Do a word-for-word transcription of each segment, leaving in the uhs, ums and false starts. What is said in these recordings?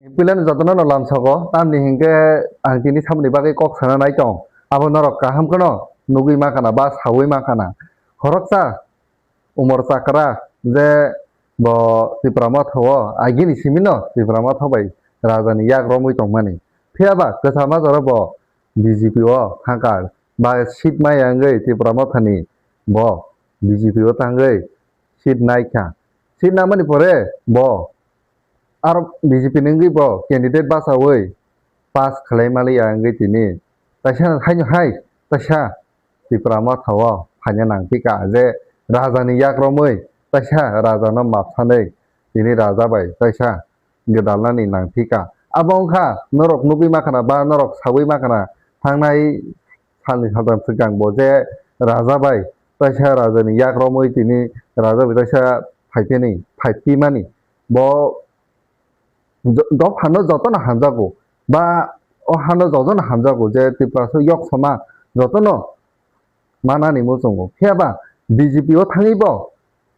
Puilano jotono no lamsogo, tamni hinkhe ang tini samani bagwi kok sana nai tong. Abo norok kaham kheno nugwi mankha na ba saui mankha na. Khoroksa Umor Chakra je bo Tipra Motha o agini simi no Tipra Motha bai raja ni yak romwi tongmani. Phiya ba kwchama jora bo B J P o thangkha ba seat maya wngwi Tipra Motha ni bo B J P o thangwi seat naikha. Seat namani pore bo aro B J P ni wngwi bo candidate bachaui pass khlai maliya wngwi tini taisa haino hai taisa Tipra Motha o phaina nangphika je raja ni yak romwi taisa raja no map sanwi tini raja bai taisa gwdalnani nangphika. Abo wngkha norok nugwi mankha na ba norok saui mankha na thangnai salni saltham swkang bo je raja bai taisa raja ni yak romwi tini raja bai taisa phaipeni phaipimani. Bo jo-, dophano jotono hamjago ba o hano jotono hamjago je Tiprasa yok sama jotono manani muchungo. Phiya ba B J P o thangwi bo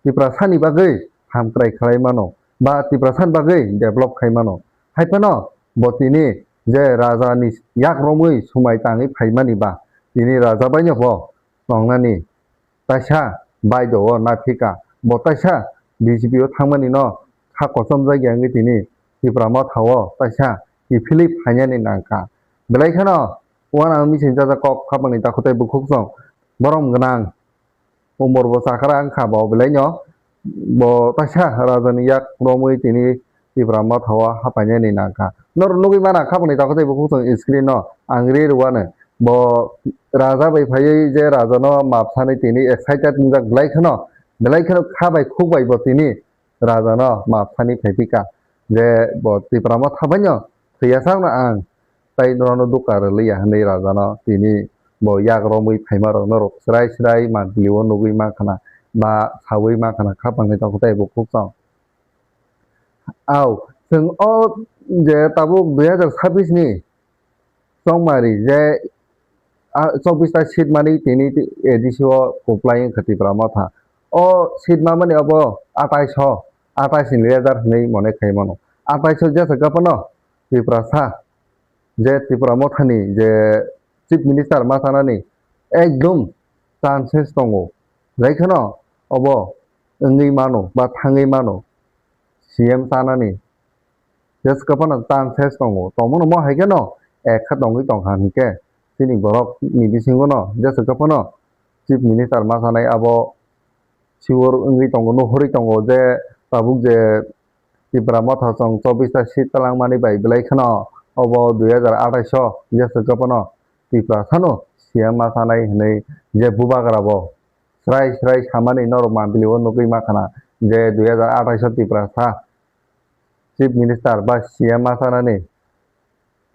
Tiprasani bagwi hamkrai khlai mano ba Tiprasani bagwi develop khai mano. Hai phano bo tini je raja ni yak romwi sumai tangwi phaimani ba tini raja bai no bo tongnani taisa baido o naphika. Bo taisa B J P o thangmani no kha kochom jagya wngwi tini Tipra Motha o taisa kiphilwi phainani nangkha. Belai kheno uanang missing chajak kok khapangni takhuk tei bukhuk song borom gwnang umor bo chakra wngkha bo belai no bo taisa raja ni yak romwi tini Tipra Motha o hapainani nangkha. Norok nugwi mana khapangni takhuk tei bukhuk song screen no ang ri rwano. Bo raja bai phaiwi je raja no map sanwi tini excited wngjak belai kheno, belai kheno kha bai khuk bai bo tini raja no map sani phaiphika je bo Tipra Motha bai no thwiya sakno ang tei norokno dukha rwliya hwnwi raja no tini bo yak romwi phaima rok norok chwrai chwrai mangpili o nugwi mankha na ba saui mankha na khapangni takhuk tei bukhuk song. Au, chwng o je tabuk dui hazar sabbish ni chongmari je, ah, chobbish ta seat mani tini A D C o kuplai wngkha Tipra Motha. O seat mamani obo atais o, atais ni leader hinwi mone khai mano. Atais o jesa ka phano Tiprasa je Tipra Motha ni je Chief Minister ma sanani ekdom chances tongo. Belai kheno obo wngwi mano ba thangwi mano C M sanani. Jesa ka phano chances tongo. Tongmano mo hai kheno ek kha tongwi tongkha hinkhe chini borok ni bisingo no jesa ka phano Chief Minister ma sanai abo sure wngwi tongo, nuhurwi tongo je tabuk je Tipra Motha chwng chobbish ta seat twlangmani bai belai kheno obo dui hazar atais o jesa ka phano Tiprasano C M ma sanai hinwi je bubagra bo srai srai samani norok mangpili o nugwi mankha na je dui hazar atais o Tiprasa Chief Minister ba C M ma sanani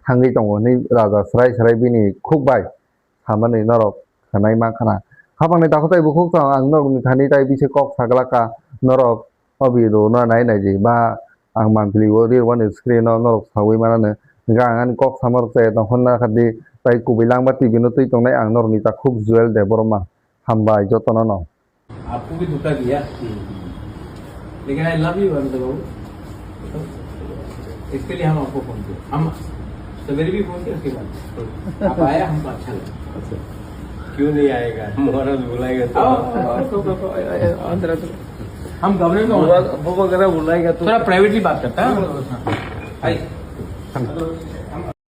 thangwi tongo hinwi raja srai srai bini khuk bai samani norok khwnai mankha na. Khapangni takhuk tei bukhuk song ang norokni thani tai bisi kok saglaka norok o video no nai nai di ba ang mangpili o ril wani screen o norok saui manano. Hwnkhe ang ani kok samarok chaya tong honna kha di tai kubui langma T V no twi tongnai ang norokni takhuk Joel Debbarma. Hambai jotono no. आपको भी धोखा दिया। लेकिन I love you Amitabh बाबू। इसके लिए हम आपको फोन किया। हम सवेरे भी फोन किया, उसके बाद। आप आया, हमको अच्छा लगा। क्यों नहीं आएगा? महाराज बुलाएगा तो। आओ, आओ, आओ, आओ, आओ, आओ, आओ, अंदर आ जाओ। हम गवर्नमेंट में बुआ, बुआ वगैरह बुलाएगा तो। थोड़ा प्राइवेटली बात करता है। आइए।